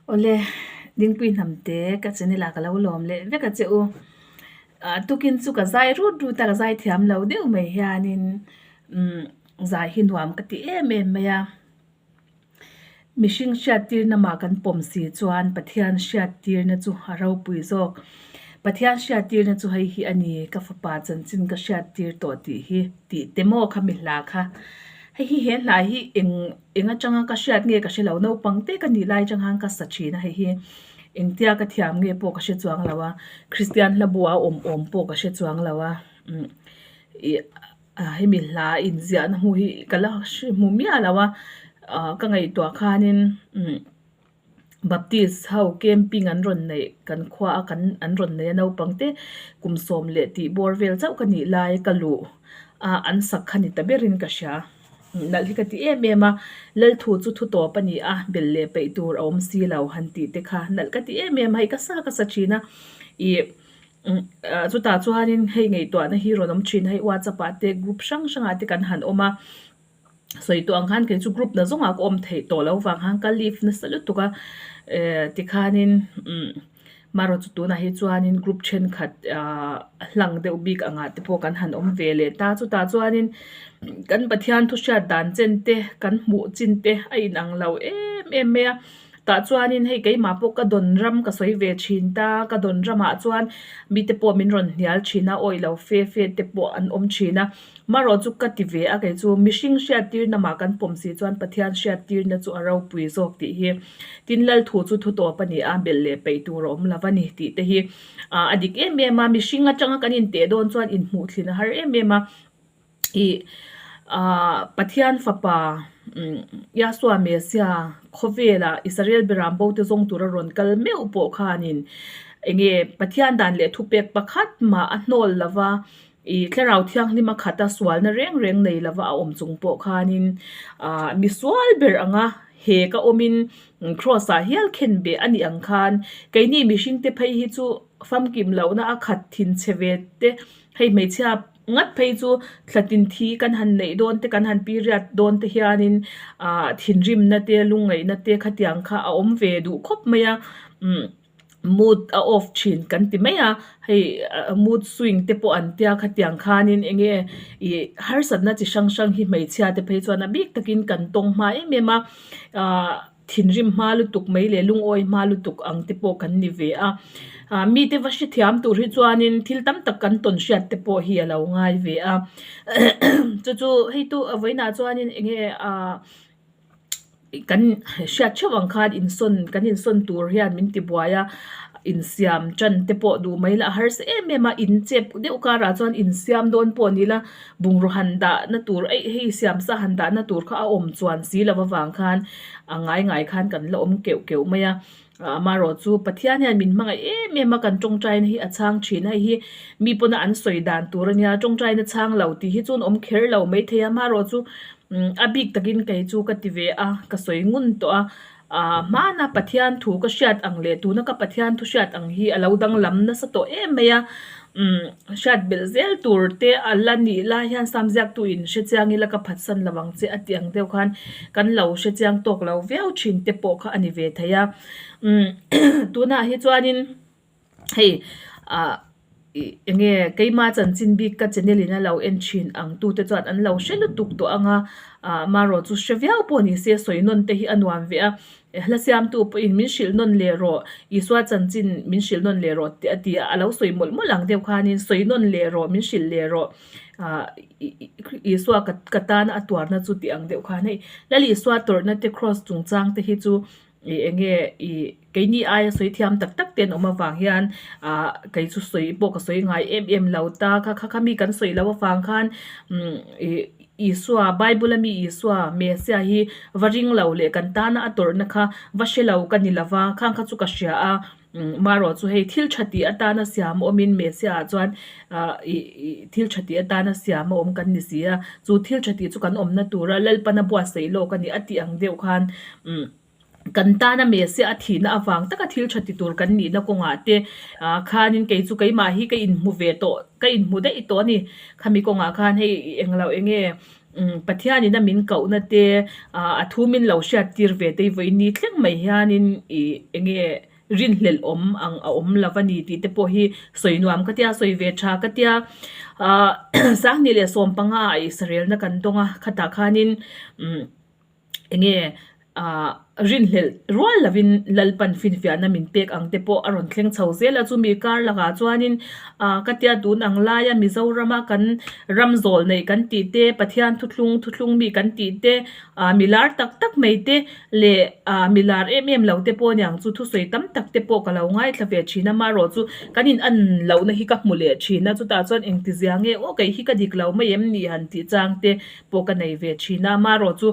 Awle, Dingpui Hnamte ka channel ah ka lo lawm leh vek a che u. Ah tukin chu ka zai rut rut a, ka zai thiam lo deuh mai hianin umm zai hi nuam ka ti em em mai a. Mihring hriattirna mah kan pawm si chuan Pathian hriattirna chu a ropui zawk. Pathian hriattirna chu hei hi a ni, ka fapa chanchin ka hriattir tawh tih hi tih te maw kha mi hla kha. Hei hi he hla hi eng eng atanga ka hriat nge ka hre lo, naupang te ka nih lai atang khan ka sa thin a hei hi engtia ka thiam nge pawh ka hre chuang lo a, Kristian hla bu a awm awm pawh ka hre chuang lo a, umm ih hemi hla inziahna hmuh hi ka la hre hmu miah lo a, ah ka ngaihtuah khanin umm. Baptist ho camping an rawn neih kan khua a kan an rawn nei a naupang te kum sawm leh tih bawr vel chauh ka nih lai ka luh a an sak kha ni ta berin ka hria nalh hi ka ti em em a Lalthu chu thu tawp a ni a belh leh peih tur a awm si lo han tih te kha nalh ka ti em em a hei ka sa ka sa thin a ih chutah chuanin hei ngaihtuahna hi rawn awm thin a hei whatsapp ah te group hrang hrangah te kan han awm a. Sawi tawh ang khan kei chu group na zawngah ka awm theih tawh loh vang khan ka leave nasa lutuk a eh tikhanin umm marawh chu tunah hi chuanin group thenkhat ahh hlang deuh bik angah te pawh kan han awm ve leh ta chutah chuanin kan Pathian thu hriat dan chen te kan hmuh chin te a inang lo em em mai a tah chuanin hei keimah pawh ka dawn ram ka sawi ve thin ta ka dawn ramah chuan mite pawh min rawn hnial thin a awih lo fe fe te pawh an awm thin a. Marawh chu ka ti ve a, kei chu mihring hriattirna mah kan pawm si chuan Pathian hriattirna chu a ropui zawk tih hi. Tin, Lal thu chu thu tawp a ni a, belh leh peih tur a awm lo a ni tih te hi a dik em em a. Mihring atanga kan inteh dawn chuan inhmuhthlin a har em em a. Ih Pathian fapa Yahshua Messiah khawvela Israel beram bo te zawng tura rawn kal meuh pawh khanin enge Pathian dan leh thupek pakhat mah a hnawl lova I Thlarau Thianghlim a khat a, sualna reng reng nei lova a awm chung pawh khanin ah mi sual ber anga he ka awmin Kraws ah hial khen beh a nih ang khan keini mihringte phei hi chu famkim lohna a khat thin chhe ve te, hei hmeichhia ngat phei chu thlatin thi kan han neih dawn te kan han period dawn te hianin ah thinrimna te lungngaihna te khatiang kha a awm ve duh khawp mai a umm. Mood a off thin kan ti mai a, hei mood swing te pawh an tia khatiang khanin eng nge ih harsatna chi hrang hrang hi hmeichhia te phei chuan a bik takin kan tawng hma em em a, ah thinrim hma lutuk mai leh lungawi hma lutuk ang te pawh kan ni ve a, ah mite va hrethiam tur hi chuanin thil tam tak kan tawn hriat te pawh hi a lo ngai ve a, chu chu hei tu vawiinah chuanin eng nge ah. Kan hriat theuh ang khan insawn kan insawn tur hian min ti buai a, insiam tan te pawh duh mai la a harsa em em a, in chep deuh karah chuan insiam dawn pawh ni la bungraw han dahna tur eih hei siam sa han dahna tur kha a awm chuan si lo avang khan a ngai ngai khan kan la awm keuh keuh mai a. Amaherawh chu Pathian hian min hmangaih em em a, kan tawngtaina hi a chhang thin a, hei hi mi pawna an sawi dan tur a nia, tawngtaina chhang lo tih hi chuan awm kher lo maithei a, amaherawh chu a bik takin kei chu ka ti ve a, ka sawi ngun tawh a, ah hmana Pathian thu ka hriat ang leh tuna ka Pathian thu hriat ang hi a lo danglam nasa tawh em mai a, umm hriat belh zel tur te a la nih lai hian sam ziaktu in hre chiang ila ka phatsan lo ang che a tih ang deuh khan kan lo hre chiang tawk lo viau thin te pawh kha a ni ve thei a umm tunah hi chuanin hei ah ih eng nge keima chanchin bik ka channel in a lo en thin ang tu te chuan an lo hre lutuk tawh ang a ah marawh chu hre viau pawh ni se sawi nawn te hi a nuam ve a. Hla siamtu pawhin min hrilh nawn leh rawh, Isua chanchin min hrilh nawn leh rawh tih a ti a, a lo sawi mawlh mawlh ang deuh khanin sawi nawn leh rawh, min hrilh leh rawh, ah Isua ka ka tana a tuarna chu tih ang deuh khan hei Lal Isua tawrhna te kraws chungchang te hi chu ih eng nge ih keini aia sawi thiam tak tak te an awm avang hian ah kei chu sawi pawh ka sawi ngai em em lo ta kha kha mi kan sawi loh avang khan umm ih Isua, Bible-a mi Isua, Messiah hi va ring lo leh kan tana a tawrhna kha va hre lo ka ni lo va, khang kha chu ka hria a, marawh chu hei thil tha tih atana siam a awmin Messiah-ah chuan ih thil tha tih atana siam a awm kan ni si a, chu thil tha tih chu kan awmna tura Lalpana buatsaih lawk a ni a tih ang deuh khan Kan tana Messiah a thihna avang taka thil tha ti tur kan nihna kawngah te khanin kei chu keimah hi ka inhmu ve tawh, ka inhmu daih tawh a ni. Khami kawngah khan hei englo eng nge Pathianin a min kohna te a thu min lo hriattir ve te hi vawiin ni thleng mai hianin ih eng nge rinhlelh awm ang a awm lo a ni tih te pawh hi sawi nuam ka tia sawi ve tha ka tia ah Sanghnih leh 15 ah Israelna kan dawng a khatah khanin umm eng nge ah rinhlelh rual lovin Lalpan finfiahna min pek ang te pawh a rawn thleng chho zel a chumi kar lakah chuanin ah ka tia tun ang laia Mizorama kan ram zawl neih kan tih te Pathian thuthlung thuthlung mi kan tih te ah milar tak tak mai te leh ah mi lar em em lo te pawh aniang chu thusawi tam tak te pawh ka lo ngaithla ve thin a marawh chu kan in an lohna hi ka hmu leh thin a chutah chuan engtizia nge aw kei hi ka dik lo mai em ni han tih chang te pawh ka nei ve thin a marawh chu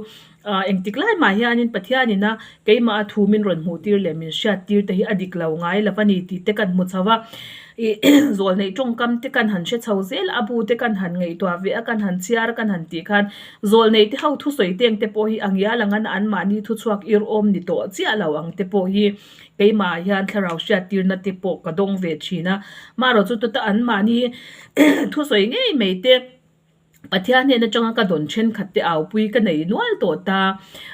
ah engtik lai mah hianin Pathian ina keimah a thu min rawn hmuh tir leh min hriat tir te hi a dik lo ngai lo a ni tih te kan hmu chho a ih zawlneih tawngkam te kan han hre chho zel a a bu te kan han ngaihtuah ve a kan han chhiar a kan han tih khan Zawlneite ho thusawi teng te pawh hi a ngial ang an anmahni thuchhuak ir awm ni tawh chiah lo ang te pawh hi keimah ah hian thlarau hriattirna te pawh ka dawng ve thin a. Marawh chu tuta anmahni thusawi ngei mai te Pathian hnen atanga ka dawn thenkhat te aupui ka nei nual tawh ta.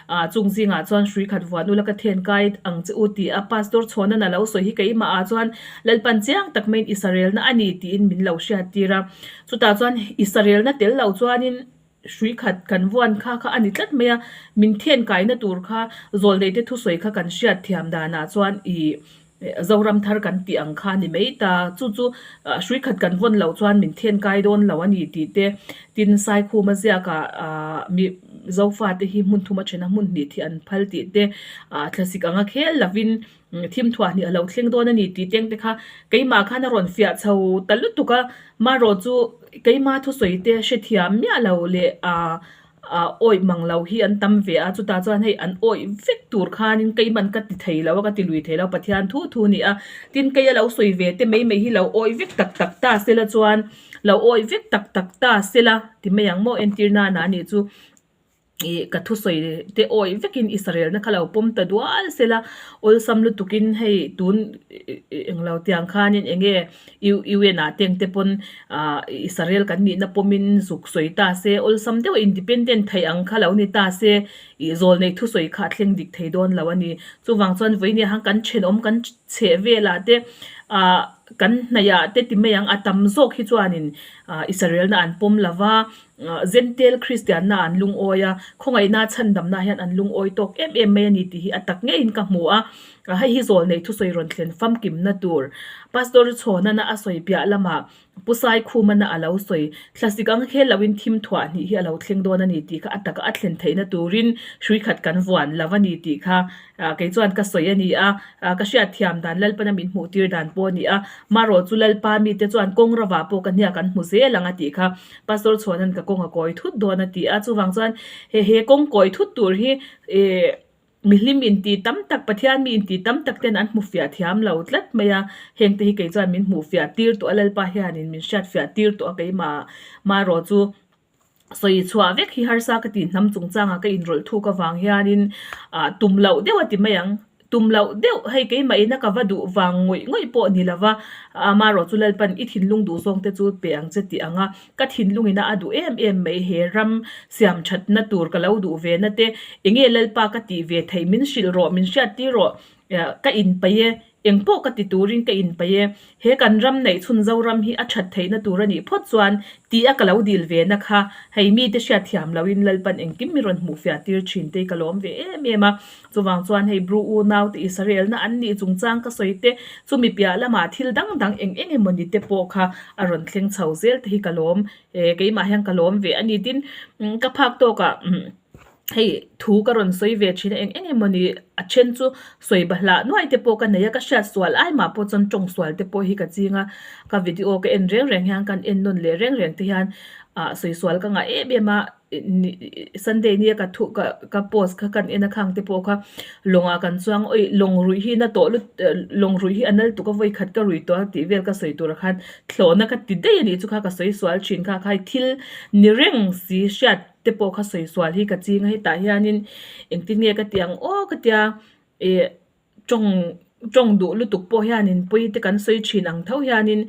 Ah chung zingah chuan hrui khat vuan ula ka then kai ang che u tih a Pastor Chhuanan a lo sawi hi keimah ah chuan Lalpan chiang tak maiin Israelna a ni tiin min lo hriattir a. Chutah chuan Israelna tel lo chuanin hrui khat kan vuan kha kha a ni tlat mai a, min then kaina tur kha zawlneite thusawi kha kan hriat thiam danah chuan ih Zoram thar kan tih ang kha a ni mai ta. Chu chu hrui khat kan vawn loh chuan min then kai dawn lo a ni tih te, tin Saikhuma ziakah ah mi Zofate hi hmun thuma thena hmun hnih thih an phal tih te, ah thlasik anga khel lovin Thim thuah hnih a lo thleng dawn a ni tih teng te kha keimah khan a rawn fiah chho ta lutuk a, marawh chu keima thusawi te hrethiam miah lo leh ah ah awih mang lo hi an tam ve a, chutah chuan hei an awih vek tur khanin keiman ka ti thei lo a, ka ti lui thei lo Pathian thu thu a ni a, tin kei a lo sawi ve te mai mai hi lo awih vek tak tak ta sela chuan lo awih vek tak tak ta sela ti mai ang maw entir nana a nih chu. Ih ka thusawi te awih vekin Israel na kha lo pawm ta dual sela awlsam lutukin hei tun englo tiang khanin eng nge UN ah teng te pawn ah Israel kan nihna pawmin zuk sawi ta se awlsam deuh a independent theih ang kha lo ni ta se ih zawlnei thusawi kha a thleng dik thei dawn lo a ni. Chuvang chuan vawinia han kan thenawm kan chheh velah te ah kan hnaih ah te ti mai ang a tam zawk hi chuanin ah Israel na an pawm lova Zentel Kristianna an lungawi a, khawngaihna chhandamna hian an lungawi tawk em em mai a ni tih hi a tak ngeiin ka hmu a. Hei hi zawlnei thusawi rawn thlen famkimna tur Pastor Chhawnana a sawi piah lamah Pu Saikhumana a lo sawi thlasik ang khel loin thim thuah hnih hi a lo thleng dawn a ni tih kha a taka a thlen theihna turin hrui khat kan vuan lo a ni tih kha kei chuan ka sawi a ni a. Ka hriatthiam dan Lalpana min hmuh tir dan pawh a ni a. Marawh chu Lalpa mite chuan kawng ravah pawh ka hniak an hmu zel ang a tih kha. Pastor chhuanan ka kawng a kawi thut dawn a ti a, chuvang chuan he he kawng kawi thut tur hi eh mihlim inti tam tak, Pathian mi inti tam tak ten an hmu fiah thiam lo tlat mai a, heng te hi kei chuan min hmuh fiah tir tawh a, Lalpa hianin min hriat fiah tir tawh a keimah marawh chu sawi chhuah vek hi harsa ka ti hnam chungchangah ka inrawlh thuk avang hianin ah tum loh deuh a ti mai ang. Tum loh deuh, hei keimah ina ka va duh vang ngawih ngawih pawh ni lova, amarawh chu Lalpan i thinlung duh zawng te chu pe ang che tih ang a, ka thinlung ina a duh em em mai he ram siam thatna tur ka lo duh ve na te, enge Lalpa ka tih ve theih min hrilh rawh, min hriat tir rawh, ka inpeih e, engpawh ka ti turin ka inpeih e, He kan ram neih chhun Zoram hi a that theihna tur a nih phawt chuan tih a ka lo dil ve na kha hei mite hriat thiam loin Lalpan engkim mi rawn hmuh fiah tir thin te hi ka lawm ve em em a. Chuvang chuan hei Bru unau te Israel na an nih chungchang ka sawi te chumi piah lamah thil dang dang eng eng emawni te pawh kha a rawn thleng chho zel te hi ka lawm e keimah hian ka lawm ve a ni tin ka phak tawkah Hei thu ka rawn sawi ve thin a eng eng emawni a then chu sawi bahlah nuai te pawh ka nei a ka hriat sual ai mah pawh chuan tawng sual te pawh hi ka ching a ka video ka en reng reng hian kan en nawn leh reng reng te hian ah sawi sual ka ngah em em a Sunday nia ka thu ka ka post kha kan en a khang te pawh kha lawngah kan chuang awi lawng ruih hi na tawh lut lawng ruih hi a nal tuk a vawi khat ka rui tawh a tih vel ka sawi tur ah khan thlawhna ka ti daih a nih chu kha ka sawi sual thin kha khai thil ni reng si hriat te pawh kha sawi sual hi ka ching a hetah hianin engtin nge ka ti ang aw ka tia ih tawng tawng duh lutuk pawh hianin pawi te kan sawi thin ang tho hianin.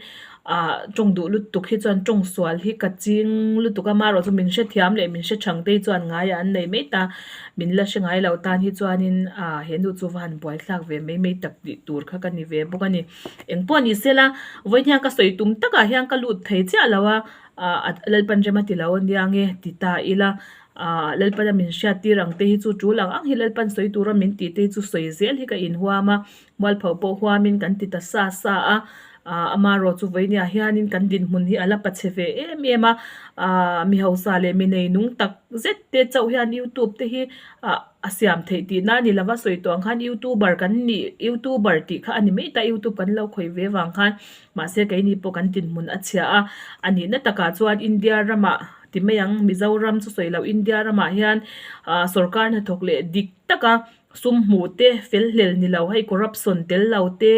Ah tawng duh lutuk hi chuan tawng sual hi ka ching lutuk a, amaherawh chu min hrethiam leh min hre thang te hi chuan ngaiah an nei mai ta, min la hre ngai lo tan hi chuanin ah he nu chu va han buai thlak ve mai mai tak tih tur kha ka ni ve bawk a ni. Eng pawh ni se la, vawiin hian ka sawi tum takah hian ka lut thei chiah lo a, ah Lalpan rem a ti lo ania nge ti ta ila, ah Lalpana min hriattir ang te hi chu tul ang ang hi Lalpan sawi tura min tih te hi chu sawi zel hi ka inhuam a, Mualpho pawh huamin kan ti ta sa sa a, aah amaherawh chu vawinia hianin kan dinhmun hi a la pachhe ve em em a, aah mi hausa leh mi nei nung tak zet te chauh hian youtube te hi ah a siam theih tihna a ni lova sawi tawh ang khan youtuber kan nih youtuber tih kha a ni mai ta youtube kan lo khawih ve vang khan mahse keini pawh kan dinhmun a chhia a, a nihna takah chuan India ramah ti mai ang Mizoram chu sawi loh India ramah hian aah sorkar hnathawk leh dik taka Sum hmuh te, fel hlel ni lo hei corruption tel lo te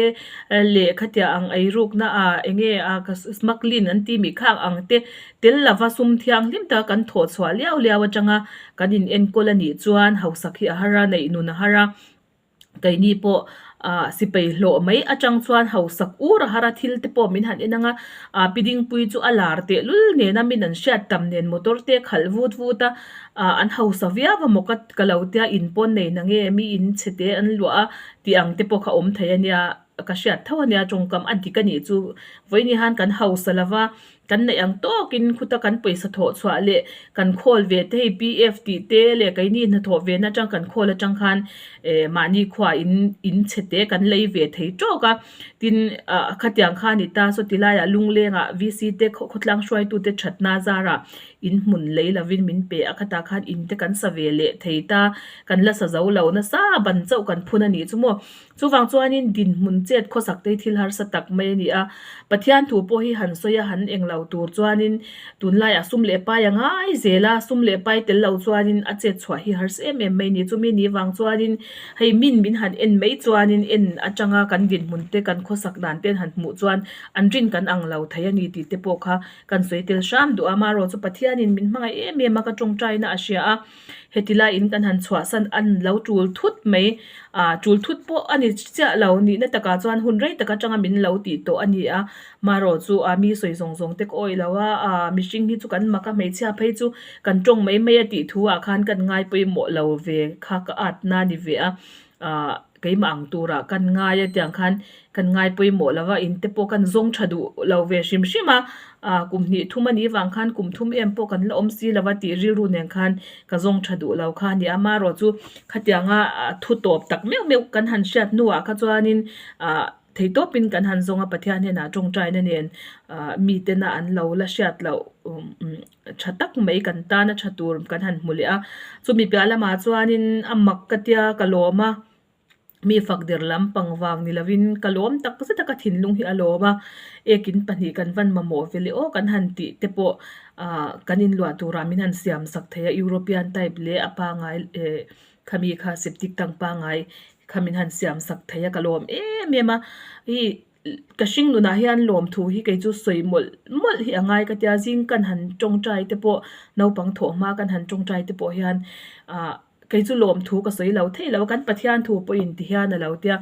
leh khatia ang eirukna ah enge ah smuggling an tih mih khak ang te tel lova sum thianghlim taka kan thawh chhuah liau liau atanga kan in enkawl a nih chuan hausak hi a har a, neih nun a har a, keini pawh ah sipai hlawh mai atang chuan hausak ur a har a thil te pawh min han en ang a, ah pi dingpui chu a lar tehlul nena min an hriat tam nen motor te a khalh vut vut a. Ah an hausa viau a maw ka ka lo tia in pawn nei na nge mi in chhe te an luah a tih ang te pawh kha awm thei a nia ka hriat tho a nia tawngkam a dik a nih chu vawiin hian kan hausa lova kan neih ang tawkin khuta kan pawisa thawh chhuah leh kan khawl ve te hei PF tih te leh keini hnathawh ve na atang kan khawl atang khan eh mahni khuaa in in chhe te kan lei ve thei tawk a tin ah khatiang kha a ni ta saw tilaiah lunglengah VC te khawtlang hruaitute thatna zarah In hmun lei lovin min pe a, khatah khan in te kan sa ve leh thei ta, kan la sa zo lo nasa ban chauh kan phun a nih chu maw. Chuvang chuanin dinhmun chet khawsak te hi thil harsa tak mai a ni a, Pathian thu pawh hi han sawi a, han eng lo tur chuanin tunlaiah sum leh pai a ngai zel a, sum leh pai tel lo chuanin a chet chhuah hi harsa em em mai a ni. Chumi ni vang chuanin hei min min han en mai chuanin en atanga kan dinhmun te kan khawsak dan te han hmuh chuan an rin kan ang lo thei a ni tih te pawh kha Kan sawi tel hram duh a, amaherawh chu Pathianin min hmangaih em em a, ka tawngtaina a hria a, heti laiin kan han chhuahsan an lo tul thut mai, ah tul thut pawh a ni chiah lo nihna takah chuan hun rei tak atanga min lo tih tawh a ni a, amaherawh chu ah mi sawi zawng zawng te ka awih lo a, ah mihring hi chu kan mak a, hmeichhia phei chu kan tawng mai mai a tih thu ah khan kan ngai pawimawh lo ve kha ka atna a ni ve a, ah. Keimah ang turah kan ngai a tiang khan kan ngai pawimawh lo va, in te pawh kan zawng tha duh lo ve hrim hrim a, ah kum hnih thum a nih vang khan kum thum em pawh kan la awm si lo va tih rilru nen khan ka zawng tha duh lo kha a ni a, amaherawh chu khatianga thu tawp tak meuh meuh kan han hriat hnuah kha chuanin ah theitawpin kan han zawng a Pathian hnenah tawngtaina nen ah mitena an lo la hriat loh umm. Tha tak mai kan tana tha tur kan han hmu leh a, chumi piah lamah chuanin a mak ka tia ka lawm a, mi fak der lampang vang ni lovin ka lawm tak zet a ka thinlung hi a lawm a, ekin pahnih kan van mamawh ve leh aw kan han tih te pawh ah kan inluah turah min han siam sak thei a European type leh a pangai eh khami kha septic tank pangai kha min han siam sak thei a ka lawm em em a ih. Ka hring nunah hian lawmthu hi kei chu sawi mawlh mawlh hi a ngai ka tia zing kan han tawngtai te pawh naupang thawh hma kan han tawngtai te pawh hian ah kei chu lawmthu ka sawi lo thei lo a kan Pathian thu pawhin ti hian a lo tia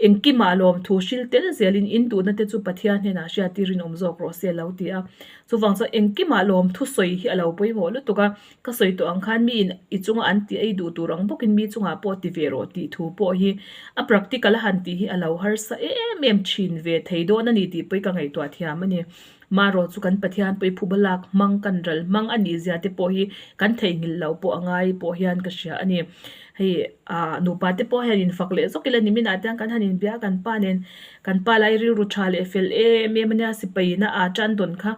engkimah lawmthu hril tel zelin in duhna te chu Pathian hnenah hriattir in awm zawk rawh se a lo ti a chuvang chuan engkimah lawmthu sawi hi a lo pawimawh lutuk a. Ka sawi tawh ang khan miin i chunga an tih ei duh tur ang bawkin mi chungah pawh ti ve rawh tih thu pawh hi a practical a han tih hi a lo harsa em em thin ve thei dawn a ni tih pawh hi ka ngaihtuah thiam a ni. Marawh chu kan Pathian pawh i phuba lak hmang kan ral hmang a nih zia te pawh hi kan theihnghilh loh pawh a ngai pawh hian ka hria a ni. Hei ah nupa te pawh hian infak leh zawk ila niminah te hian kan han inbia kan pa nen kan pa lai rilru tha leh fel em em a nia sipai ina aa tan dawn kha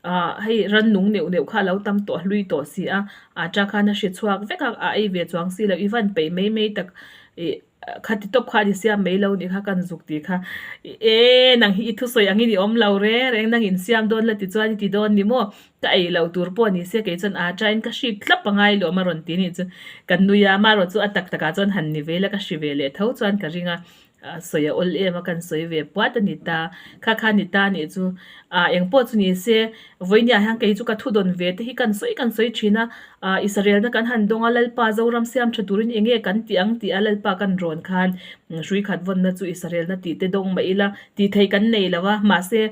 Ah hei rannung neuh neuh kha a lo tam tawh a hlui tawh si a, ah ta khan a hre chhuak vek a, a ei ve chuang si lo, i van peih mai mai tak ih khati tawp kha a ni siam mai lo nih kha kan zuk tih kha e nang hi i thusawi angin i awm lo reng reng nang in siam dawn la tichuan i ti dawn ni maw ka ei loh tur pawh ni se kei chuan ah tain ka hrik thlap a ngai lo a rawn ti nih chu kan nui a amaherawh chu a tak takah chuan han ni ve la ka hri ve leh tho chuan ka ring a. A sawi a awl em a kan sawi ve puat a ni ta. Kha kha ni ta nih chu ah eng pawh chu ni se vawinia hian kei chu ka thu dawn ve te hi kan sawi kan sawi thin a, ah Israel na kan han dawng a Lalpa Zoram siam tha turin eng nge kan tih ang tih a Lalpa kan rawn khan hrui khat vawnna chu Israel na tih te dawng mah ila tih theih kan nei lo a mahse.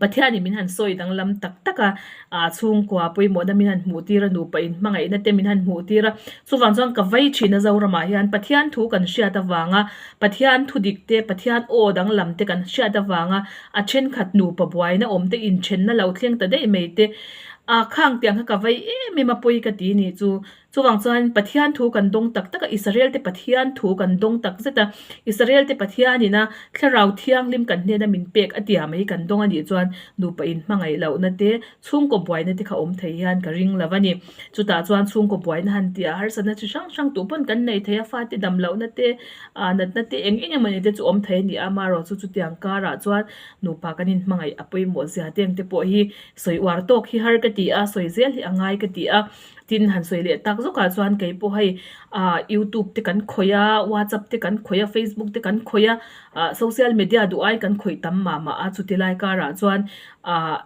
Pathianin min han sawi danglam tak tak a, ah chhungkua pawimawhna min han hmuh tir a, nupa inhmangaihna te min han hmuh tir a, chuvang chuan ka vei thin a Zoramah hian Pathian thu kan hriat avanga Pathian thu dik te, Pathian aw danglam te kan hriat avanga a thenkhat nupa buaina awm te inthenna lo thleng ta daih mai te, ah khang tiang kha ka vei em em a pawi ka ti nih chu. Chuvang chuan Pathian thu kan dawng tak tak a, Israel te Pathian thu kan dawng tak zet a, Israel te Pathianin a Thlarau Thianghlim kan hnena min pek a tia mai kan dawng a nih chuan nupa inhmangaih lohna te, chhungkaw buaina te kha awm thei hian ka ring lo a ni. Chutah chuan chhungkaw buaina han tih a harsatna chi hrang hrang tuh pawn kan nei thei a, fate dam lohna te, ah natna te eng eng emawni te chu awm thei a ni a, amaherawh chu chutiang karah chuan nupa kan inhmangaih a pawimawh zia te ang te pawh hi sawi uar tawk hi har ka ti a, sawi zel hi a ngai ka ti a. Tin, han sawi leh tak zawkah chuan kei pawh hei ah youtube te kan khawih a, whatsapp te kan khawih a, facebook te kan khawih a, ah social media duh ai kan khawih tam mah mah a, chuti lai karah chuan ah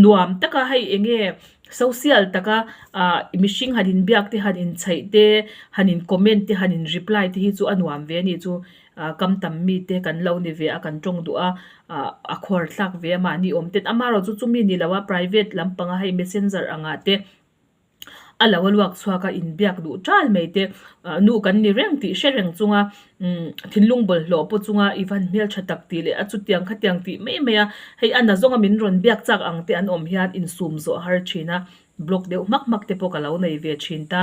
nuam taka hei eng nge social taka ah mihring han inbiak te han inchhaih te han in comment te han in reply te hi chu a nuam ve a nih chu ah kam tam mite kan lo ni ve a kan tawng duh a ah a khuar thlak ve a mahni awm ten amaherawhchu chu chumi ni lo a private lampanga hei messenger angah te a lo a luak chhuak a inbiak duh tal mai te ah nu kan ni reng tih hre reng chunga umm thinlung bawlhhlawh pawh chunga i van hmeltha tak tih leh a chutiang khatiang tih mai mai a hei a nazawnga min rawn biak chak ang te an awm hian insum zawh a har thin a block deuh hmak hmak te pawh ka lo nei ve thin ta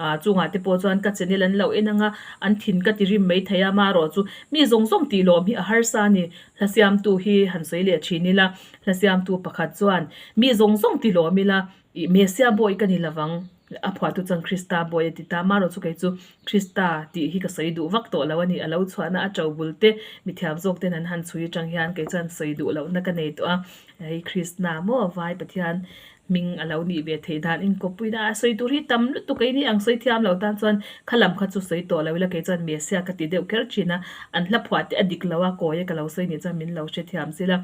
ah chungah te pawh chuan ka channel an lo en ang a an thin ka ti rim mai thei a amaherawh chu mi zawng zawng tih lawm hi a harsa a ni hla siamtu hi han sawi leh thin ila hla siamtu pakhat chuan mi zawng zawng ti lawm ila Ih Messia bawi ka ni lovang, a phuahtu chuan Krista bawi a ti ta. Amaherawh chu kei chu Krista tih hi ka sawi duh vak tawh lo a ni. A lo chhuahna a to bul te, mithiam zawk ten an han chhui atang hian kei chuan sawi duh lohna ka nei tawh a. Hei Krishna maw vai Pathian hming a lo nih ve theih dan inkawppuina a sawi tur hi tam lutuk a ni ang sawi thiam lo tan chuan kha lam kha chu sawi tawh lo ila kei chuan Messia ka ti deuh kher thin a. An hla phuah te a dik lo a, kawi a ka lo sawi nih chuan min lo hrethiam zil a.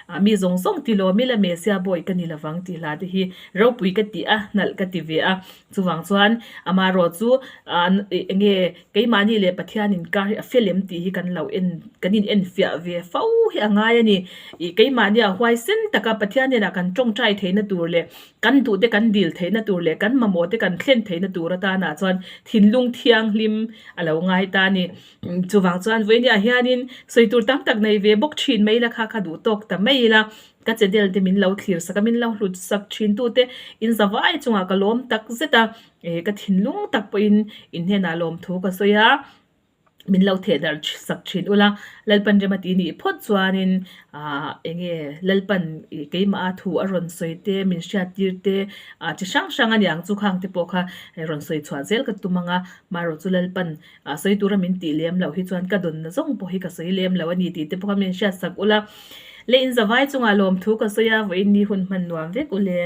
Ah mi zawng zawng ti lawm ila Messia bawi ka ni lovang tih hla te hi ropui ka ti a, hnalh ka ti ve a. Chuvang chuan amaherawh chu ah eng nge keimahni leh Pathian inkar hi a fel em tih hi kan lo en kan in enfiah ve fo hi a ngai a ni. Ih keimahnia huaisen taka Pathian hnenah kan tawngtai theihna tur leh kan duh te kan dil theihna tur leh kan mamawh te kan thlen theihna tur atanah chuan thinlung thianghlim a lo ngai ta a ni. Chuvang chuan vawinia hianin sawi tur tam tak nei ve bawk thin mai ila kha kha duh tawk ta mai ila ka channel te min lo thlir sak a min lo hlut sak thin tu te in za vai chungah ka lawm tak zet a eh ka thinlung tak pawhin in hnenah lawm thu ka sawi a min lo theh darh sak thin ula Lalpan rem a tih nih phawt chuanin ah eng nge Lalpan ih keimah a thu a rawn sawi te min hriat tir te ah chi hrang hrang a niang chu khang te pawh kha rawn sawi chhuah zel ka tum ang a marawh chu Lalpan A sawi tura min tih lem loh hi chuan ka dawnna zawng pawh hi ka sawi lem lo a ni tih te pawh kha min hriatsak ula. Le in zavai chungah lawmthu ka sawi a, vawiin ni hun hman nuam vek u le.